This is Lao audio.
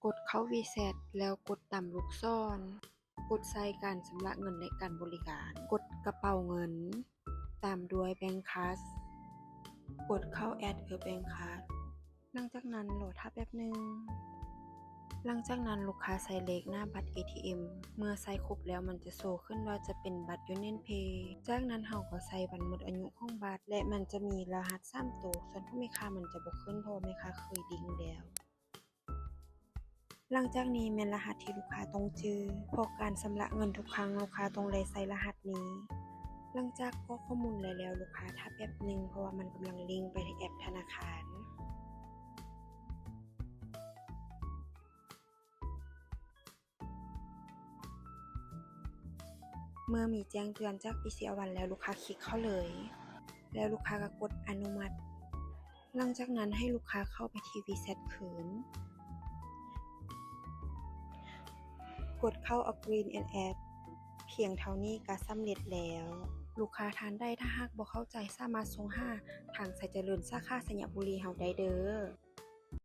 ກົດເຂົ້າ WeChat ແລ້ວກົດຕາມລູກສອນ. ກົດໃສ່ການຊຳລະເງິນ ແລະ ການບໍລິການ. ກົດກະເປົາເງິນ ຕາມດ້ວຍ Bank Card. ກົດເຂົ້າ Add a Bank Card. ຫຼັງຈາກນັ້ນລໍຖ້າແປັບໜຶ່ງ. ຫຼັງຈາກນັ້ນລູກຄ້າໃສ່ເລກໜ້າບັດ ATM. ເມື່ອໃສ່ຄົບແລ້ວມັນຈະໂຊຂຶ້ນວ່າຈະເປັນບັດ UnionPay. ຈາກນັ້ນເຮົາກໍໃສ່ວັນໝົດອາຍຸຂອງບັດ ແລະ ມັນຈະມີລະຫັດສາມໂຕ. ສ່ວນຂອງແມ່ຄ້າມັນຈະບໍ່ຂຶ້ນ ເພາະວ່າແມ່ຄ້າເຄີຍລິ້ງແລ້ວ. ຫຼັງຈາກນີ້ແມ່ນລະຫັດທີ່ລູກຄ້າຕ້ອງຈື່. ເພາະການຊຳລະເງິນທຸກຄັ້ງ ລູກຄ້າຕ້ອງໄດ້ໃສ່ລະຫັດນີ້. ຫຼັງຈາກກອກຂໍ້ມູນໄດ້ແລ້ວ ລູກຄ້າຖ້າແປັບໜຶ່ງ ເພາະວ່າມັນກຳລັງລິ້ງໄປທີ່ແອັບທະນາຄານ. ເມື່ອມີແຈ້ງເຕືອນຈາກ BCL One ແລ້ວ ລູກຄ້າຄລິກເຂົ້າເລີຍ ແລ້ວລູກຄ້າກໍກົດອະນຸມັດ. ຫຼັງຈາກນັ້ນໃຫ້ລູກຄ້າເຂົ້າໄປທີ່ WeChat ຄືນ. ກົດເຂົ້າ Agree and Add. ພຽງເທົ່ານີ້ກໍສຳເລັດແລ້ວ. ລູກຄ້າທ່ານໃດຖ້າຫາກບໍ່ເຂົ້າໃຈ ສາມາດສົ່ງຫາທາງໄຊຈະເລີນ ສາຂາໄຊຍະບູລີເຮົາໄດ້ເດີ້.